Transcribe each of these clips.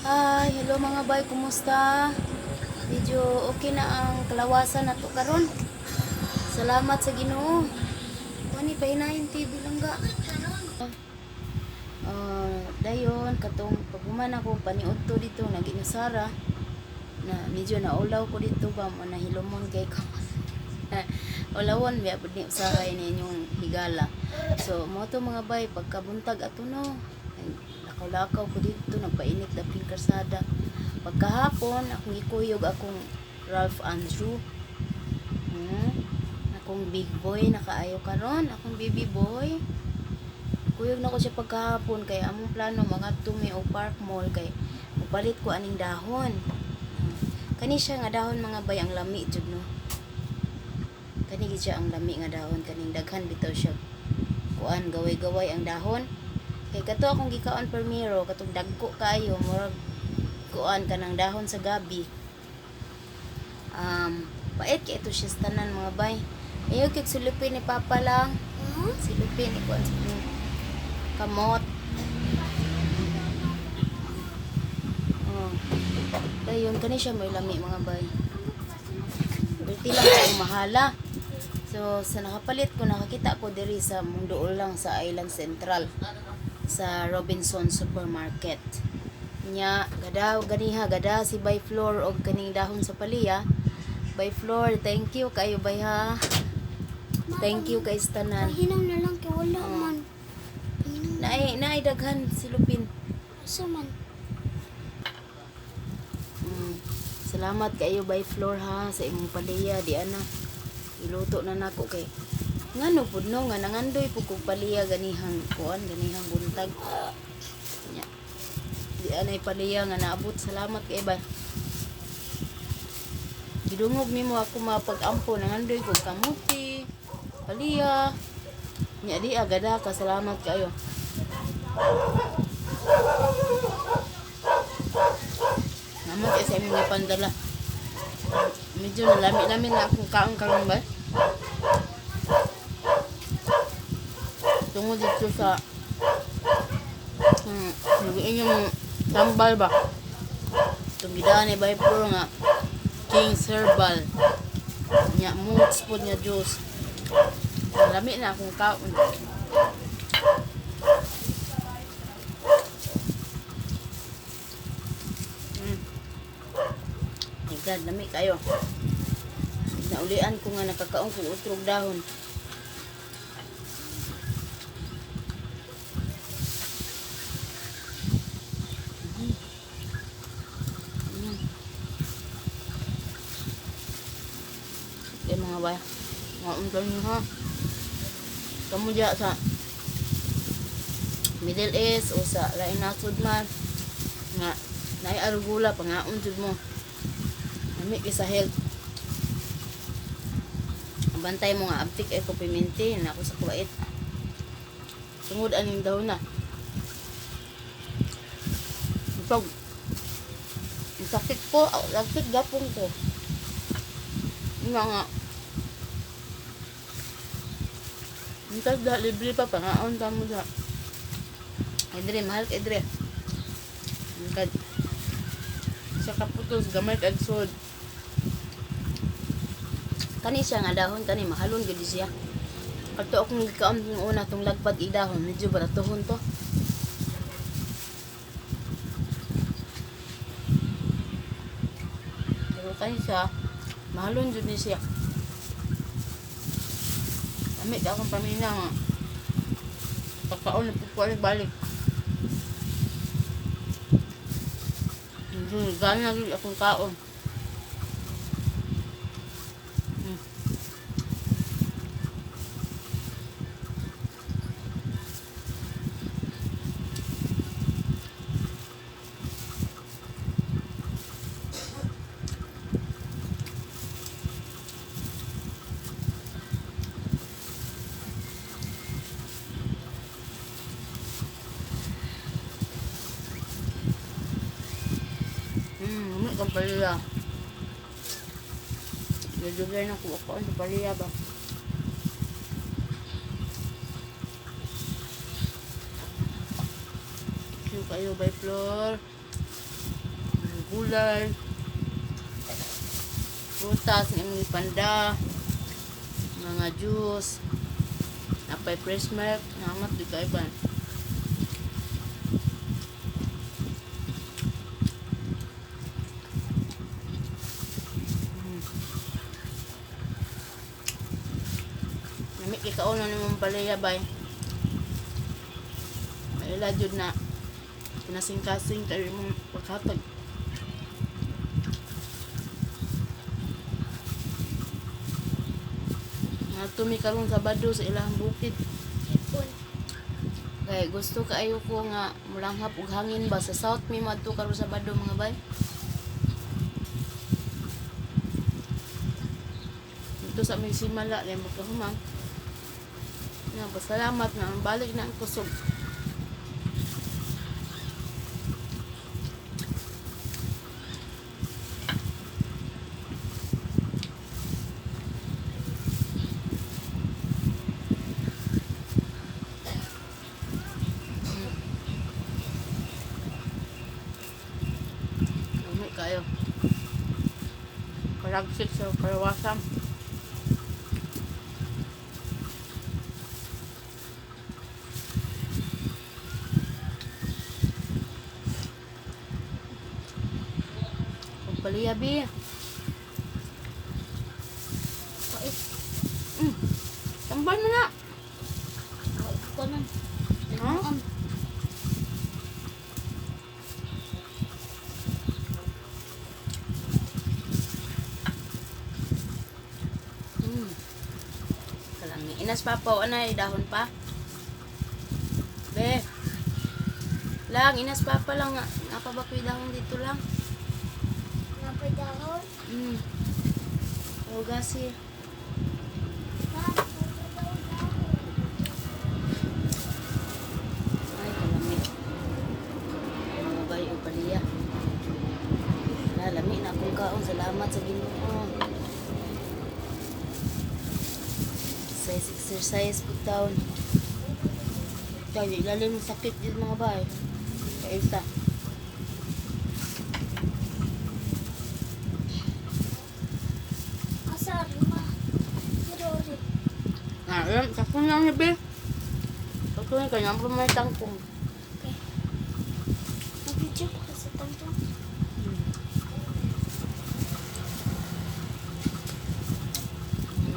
Hi, hello mga bay, kumusta? Medyo okay na ang kalawasan nato karon. Salamat sa Ginoo. Wani pahinahin TV lang ga. Dayon katong paghuman ako paniudto dito nag-inusara na medyo naulaw ko dito ba mo nahilomon kay ko. Ulawon biya pud ni usahay ninyong higala. So mo to mga bay, pagkabuntag ato no. Ay, lakaw-lakaw ko dito, nagpainit daping karsada. Pagkahapon akong gikuyog akong Ralph Andrew. Hmm? Akong big boy nakaayo karon, akong baby boy. Kuyog na ko siya pagkahapon kay among plano mangadto mi og Park Mall kay mupalit ko aning dahon. Kani siya nga dahon mga bay, ang lami jud no. Kani gid siya ang lami nga dahon, kaning daghan bitaw siya kuan, gaway-gaway ang dahon. Kay kato akong gikaon permiro katong dagko kaayo, murag kuan kanang dahon sa gabi. Pait kay ito siya sa tanan mga bay. Ayo kay sulupin ni Papa lang. Silupin ni kuan sa kamot. Oh. Dayon kani siya may lami mga bay. Berti lang kay mahala. So sa nakapalit ko, nakakita ko diri sa Mundool lang sa Island Central sa Robinson Supermarket. Nya gada ganiha gada si Bay Floor og kaning dahon sa paliya. Bay Floor, thank you kayo bay ha. Thank you kay tanan. Pahinam na lang kay wala Oo. man. Pahinam. Naay naay daghan silupin. Asa man? Salamat kayo Bay Floor ha sa imong paliya di ana. Iluto na nako kay ngano pud no nga nangandoy pud kog paliya ganihang kuan, ganihang buntag. Nya. Di anay paliya nga naabot. Salamat kay ba. Gidungog nimo ako mapag-ampo, nangandoy kog kamuti, paliya. Nya di agada ka, salamat kayo. Salamat kay sa imong gipandala. Medyo nalami-lami na akong kaon karon ba. Tungod dito sa inyong tambal ba. Itong gidaan ni Bay Pro nga King's Herbal. Nya moots po niya juice. Lami na akong kaon. My God, lami kayo. Naulian ko nga nakakaon kong utrog dahon. Okay mga bay. Mga untan nyo ha. Kamu diya sa Middle East o sa lain nasod man nga naay arugula, pangaon jud mo. Lami kay sa health. Ang bantay mo nga abtik ay ko piminti na ako sa kuwait. Tungod aning daw na. Pag sakit ko, sakit gapong ko. Nga nga. Mintas da, libre pa, pangaon ta mo da. Idre, mahal ka idre. Kad, Sa kaputos, gamay kag sod. Kani siya nga dahon, kani mahalon gud siya. Kadto akong gikaon ng una tong lagpad idahon, medyo baratuhon to. Pero kani siya, mahalon jud ni siya. Lami ka akong pamilya nga. Pagkaon, nagpupuan balik. Medyo gana gyud akong kaon. Lami kang paliya. Medyo na ko ako sa paliya ba. Thank you kayo, Bay Flor. Gulay. Prutas nga imong panda. Mga juice. Napay fresh milk. Namat di kay ba. Nami kay kaon na nimong balaya bay. Maila jud na kinasing-kasing kayo imong paghatag. Nga tumi karon Sabado sa ilang bukid. Hipon. Kay gusto kaayo ko nga mulanghap og hangin ba sa south mi madto karon Sabado mga bay. Dito sa aming simala na magkahumang. Nga, pasalamat na ang balik na ang kusog. Lami kayo. Karagsik sa karawasan. Og paliya bi. Pait. Tambal mo na. Pait ko nun. Ha? Kalami. Inas papaw anay dahon pa. Be. Lang inas papa lang nga. Napabakoy dahon dito lang. Napay dahon. Hugasi. Ma, napay dahon. Ay, kalami. Mga bay o paliya. Wala, lami na akong kaon. Salamat sa Ginoo. Exercise, exercise po taon. Kaya ilalim ng sakit din mga bay. Kaisa. Asa, ma. Si Rory. Ah, yun. Sakto lang ni Be. Sakto lang kanya. Ang may tangkong. Okay. Mag-video ko kasi tangtong.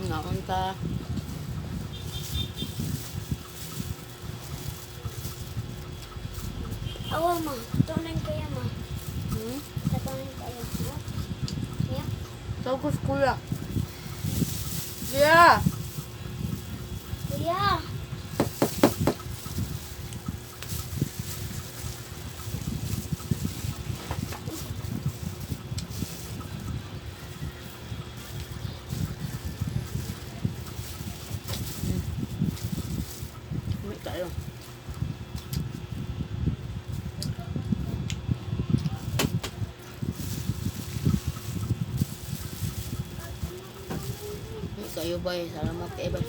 Naon ta. Awa, ma. Tunan kayo, ma. Hmm? Tatunan kayo. Ha? Yeah. Tawag kuya. Yeah! Kuya. May tayo. Lami kayo bay. Salamat kay bay.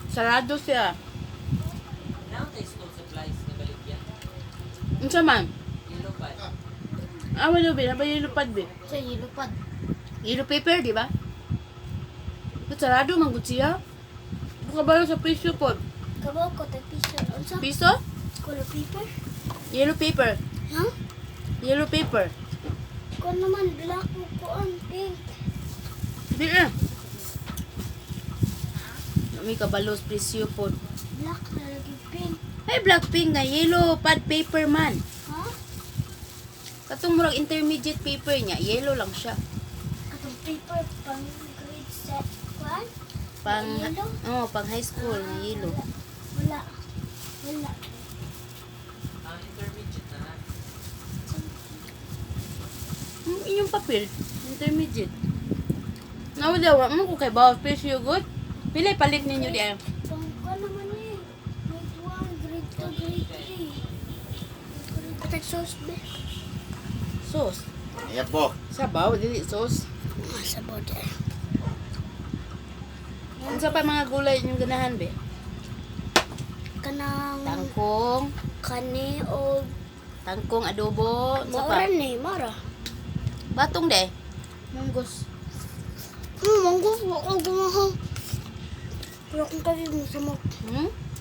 Sarado siya. Now tayo school supplies na baligya. Unsa man? Yellow pad. Ah, wala ba? Naba yellow pad be? Sa yellow pad. Yellow paper, di ba? But sarado man gud siya. Buka ba sa piso po? Kabaw ko, tag-piso. Unsa? Piso? Color paper? Yellow paper. Ha? Yellow paper. Ko naman, black mo kuan, pink. Di eh. Lami kabalos presyo po. Black na lagi pink. Ay, blackpink nga. Yellow pad paper man. Ha? Katong murag intermediate paper niya. Yellow lang siya. Katong paper pang grade set kuan? Pang, Yellow? oh, pang high school nga yellow. Wala. Wala. Ang intermediate na. Ang inyong papel. Intermediate. Nawala, wa mo ko kay bawas piso good. Pila palit ninyo di ay? Pang kuan naman eh. Grade 1, grade 2, grade 3. Atag sauce be. Sauce. Ayan po. Sabaw, dili sauce. Ah, sa border. Unsa pa mga gulay inyong ganahan be? Kanang Tangkong, kani o tangkong adobo, unsa pa? maura ni, mara. Batong de. Munggos. Manggo po ako gumaha. Pero kung kagig mo samok,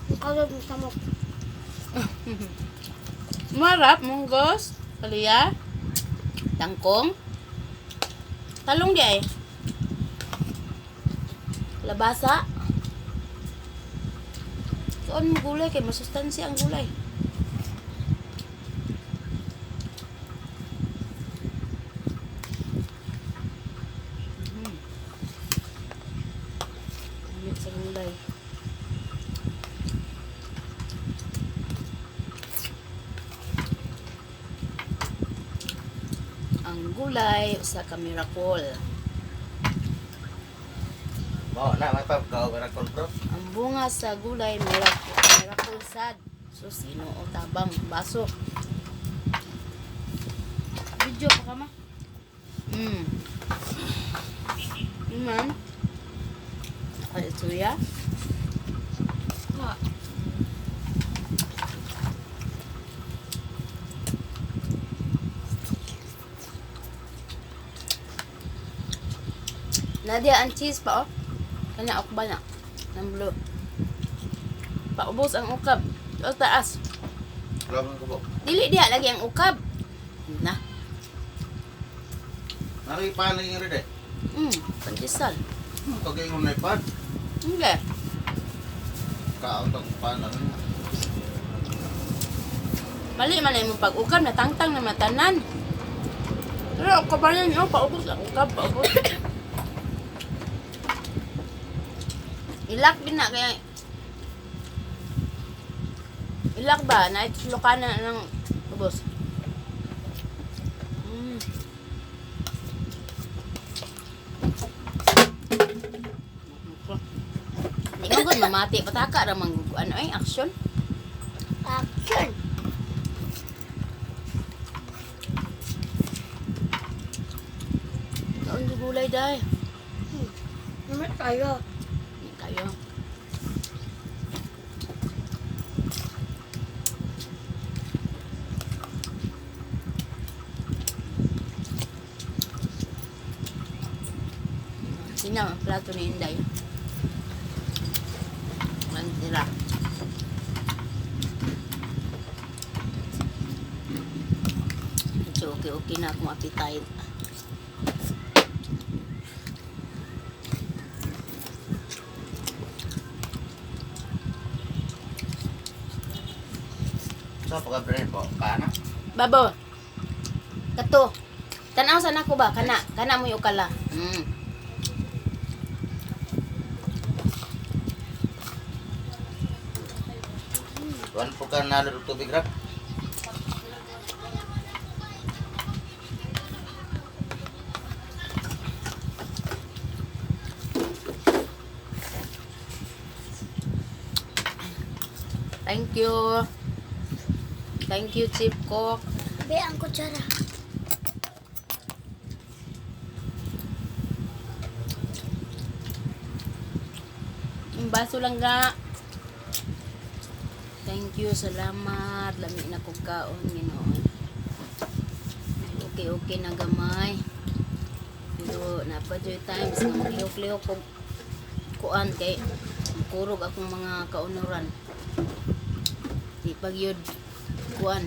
kung kagig mo samok. Marap, munggos. Kaliya. Tangkong. Talong di ay. Labasa. Tuon mo gulay kay masustansya ang gulay. Gamit sa gulay. Ang gulay usa ka miracle. Mo na may pagkaw bro. Ang bunga sa gulay miracle, miracle sad. Sus, Ginoo tabang baso. Video pa ka ma. Ma'am. Ay, suya. Wa. Nadia, ang cheese pa, oh. Kana, ukba na. Ng blue. Paubos ang ukab. O taas. Grabe ko po. Dili diha lagi ang ukab. Na. Nari pa lang yung rede. Pandesal. Kagay mo na ipad. Hindi. Kaon tong pan lang. Mali man mo pag ukab natangtang na matanan. Pero ukab pa rin, oh, paubos ang ukab, paubos. Ilak din na kaya Ilak ba? Naitlukan na ng ubos. Di man gud mamati pataka ra man ano ay action. Action! Kaon di gulay day. Naman tayo. Hindi kayo. Sino ang plato ni Inday? Ang tira. Medyo okay-okay na akong appetite. Sa pagka po. Kana. Babo. Kato. Tanaw sa nako ba? Kana, kana mo yung ukala. Tuan po ka nalo tubig rap. Thank you. Thank you, Chief Cook. Be, ang kutsara. Yung baso lang ga. Thank you, salamat. Lami na kog kaon, Ginoo. Okay, okay na gamay. Pero napadyoy times nga maglihok-lihok kog kuan kay kurog akong mga kaunuran. Di pagyud kuan.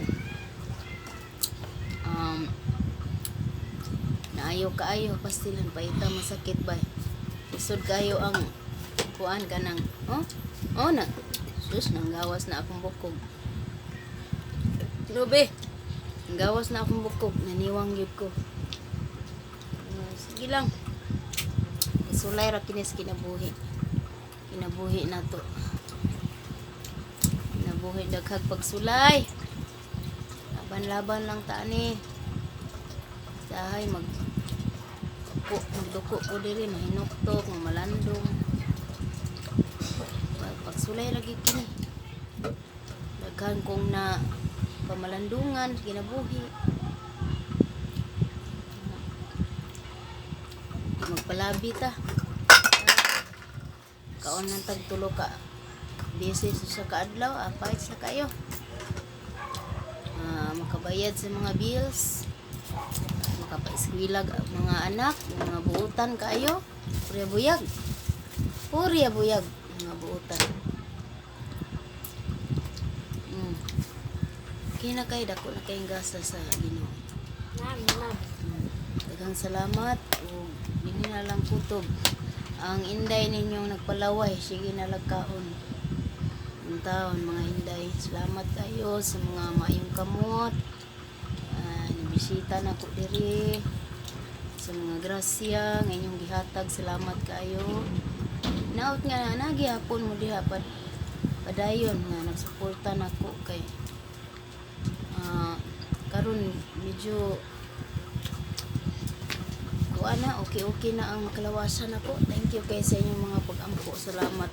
Naayo kaayo pastilan paita masakit bay. Isod kayo ang kuan ka ng oh oh na sus nanggawas na akong bukog. Lubi, nanggawas na akong bukog, naniwang gyud ko. Ah, sige lang. Sulay ra kinis kinabuhi. Kinabuhi na to. Kinabuhi daghag pagsulay. Laban-laban lang ta ani. Sahay mag ko magduko ko diri mahinuktok, malandong. Pagsulay lagi kini. Daghan kong na pamalandungan kinabuhi. Magpalabi ta. Kaon ng tagtulo ka Busy sa kaadlaw, apay sa kayo. Ah, makabayad sa mga bills, makapaeskwilag ang mga anak, mga buutan kayo. Purya buyag. Purya buyag mga buutan. Kina kay dako na kayong gasa sa Ginoo. Nam, nam. Daghang salamat ug dinhi na lang kutob ang inday ninyong nagpalaway, sige na lang kaon. Ang taon mga inday, salamat kayo sa mga maayong kamot. Ah, nibisita na ko diri sa mga grasya nga inyong gihatag, salamat kayo. Naot nga nagihapon mo diha padayon nga nagsuporta nako kay karon medyo kuha na, okay okay na ang kalawasan ako. Thank you kay sa inyong mga pag-ampo. Salamat.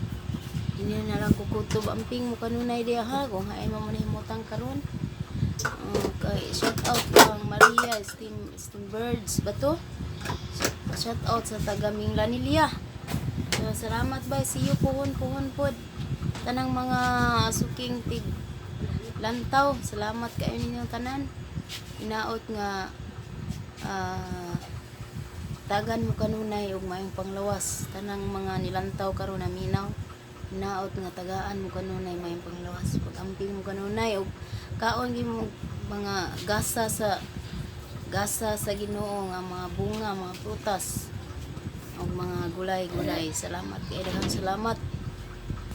Hindi na lang kukutob amping mo kanunay diha ha kung haay mo manahimutang karon. Okay, shout out kang Maria Steam Steam Birds ba to? Shout out sa taga Minglanilia. So, salamat bye. See you puhon puhon pod. Tanang mga suking tig lantaw. Salamat kayo ninyong tanan. Inaot nga tagan mo kanunay ug maayong panglawas tanang mga nilantaw karon na minaw, hinaot nga tagaan mo kanunay maayong panglawas, pag-amping mo kanunay ug kaon gyud mo mga gasa sa Ginoo nga mga bunga, mga prutas ug mga gulay-gulay. Salamat kay, daghang salamat.